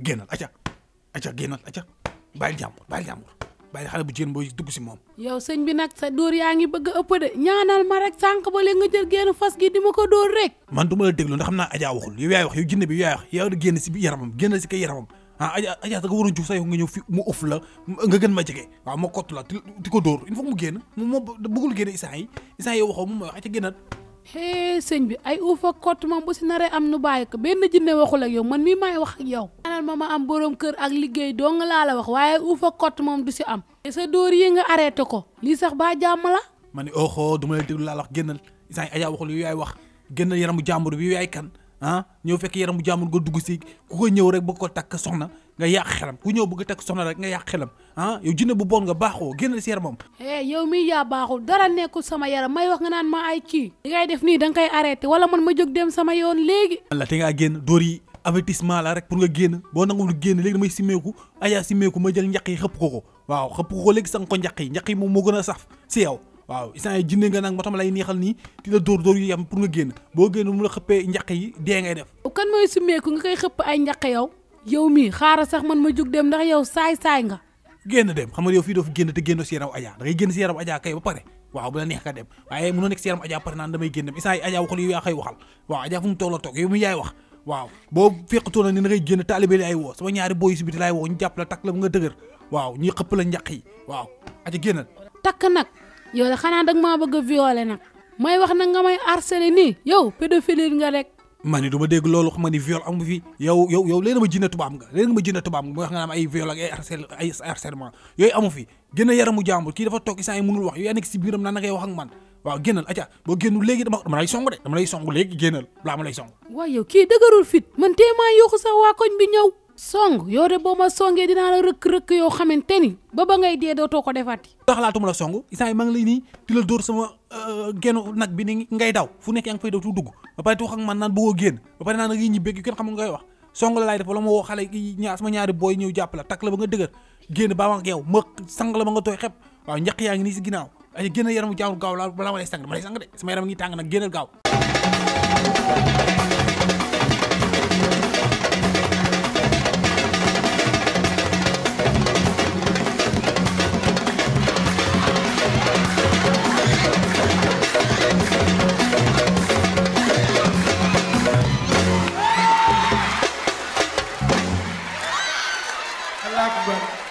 génnal acca génnal acca bàyyil jàmbur bàyyil xale bu jigéen booy dugg si moom. yow sëñ bi nag sa dóor yaa ngi bëgg a ëpp de ñaanal ma rek sànq ba léegi nga jël génn fas gi di ma ko dóor rek. man du ma la déglu ndax xam naa Adja waxul yow yaay wax yow jinne bi yow yaay wax yow da génn si yaramam génn si kay yaramam Adja da nga waroon juuf sax yow nga ñëw fi mu ëff la nga gën ma jege waaw ma kott la di ko dóor il faut mu génn moom bëggul génn instant yi waxoo moom mooy wax acca génnal. sëñ bi ay uufa kott moom bu si naree am nu bàyyi ko benn jinne waxul ak yow man mii maay wax ak yow. ñaanal ma am borom kër ak liggéey doo nga laa la wax waaye uufa kott moom du si am. sa dóor yi nga arrêté ko lii sax ba jàmm la. ma ne oxo du ma la déglu laa la wax génnal instant yi Adja waxul yow yaay wax génnal yaramu jàmbur bi yow yaay kan ñëw fekk yaramu jàmbur nga dugg si ku ko ñëw rek bëgg ko takk soxna nga yàq xelam ku ñëw bëgg takk soxna rek nga yàq xelam yow jinne bu bon nga baaxoo génnal si yaramam. yow mii yaa baaxul dara nekkul sama yaram may wax nga naan ma ay kii li ngay def nii da nga koy arrêté wala man ma jóg dem sama yoon léegi. la te ngaa génn dóor yi avertissement la rek pour nga génn boo nangul génn léegi damay simmeeku Adja simmeeku ma jël njaq yi xëpp ko waaw xëpp ko léegi sang ko njaq yi moom moo gën a saf si yow waaw instant yi jinne nga nag moo tax ma lay neexal nii di la dóor yu yam pour nga génn boo génn mu la xëppee njaq yi dee ngay def. kan mooy simmeeku nga koy xëpp ay njaq yow mii xaaral sax man ma jug dem ndax yow saay nga. génn dem xam nga yow fii doo fi génn te génnoo si yaram Adja da ngay génn si yaram Adja kay ba pare waaw bu la neex ka dem waaye mënoo nekk si yaram Adja pare naan damay génn dem instant yi Adja waxal yow yaa koy waxal waaw Adja fu mu toog la toog yow mi yaay wax waaw boo fekkatoo na ni da ngay génn taalibe li ay woo sama ñaari boy si biti laay woo ñu jàpp la takk la bu nga dëgër waaw ñuy xëpp la njaq yi waaw Adja génnal. takk nag yow de xanaa dag maa bëgg a violer nag may wax nag nga may harceler nii yow pédophile nga rek. man ni du ma dégg loolu xam nga ni viol amu fi yow léegi ma jinne tubaab nga léegi ma jinne tubaab nga mooy wax nga naan ay viol ak ay harcèlement yooyu amu fi génn yaramu jàmbur kii dafa toog instant yi mënul wax yow yaa nekk si biiram naan na ngay wax ak man waaw génnal acca boo génnul léegi dama lay song de dama lay song léegi génnal balaa ma lay song. waaw yow kii dëgërul fit man tee maa yokku sax waa koñ bi ñëw song yow de boo ma songee dinaa la rëkk yoo xamante ni ba ngay dee dootoo ko defati. taxalaatuma la song instant yi maa ngi lay nii di la dóor sama gennu nag bi ni ngay daw fu nekk yaa ngi fay daw tu dugg ba pare wax ak man naan bëggoo génn ba pare naan nag yi ñibbeeg yu kenn xamul ngay wax song la laay def wala ma woo xale sama ñaari booy ñëw jàpp la takk la ba nga dëgër génn ba wax ak yow ma sang la ba nga tooy xep waaw njaq yaa ngi nii si ginnaaw ay génn yaramu jàmbur gaaw la balaa ma lay sang dama lay sang de sama yaram ngi tàng nag génnal gaaw. Akbar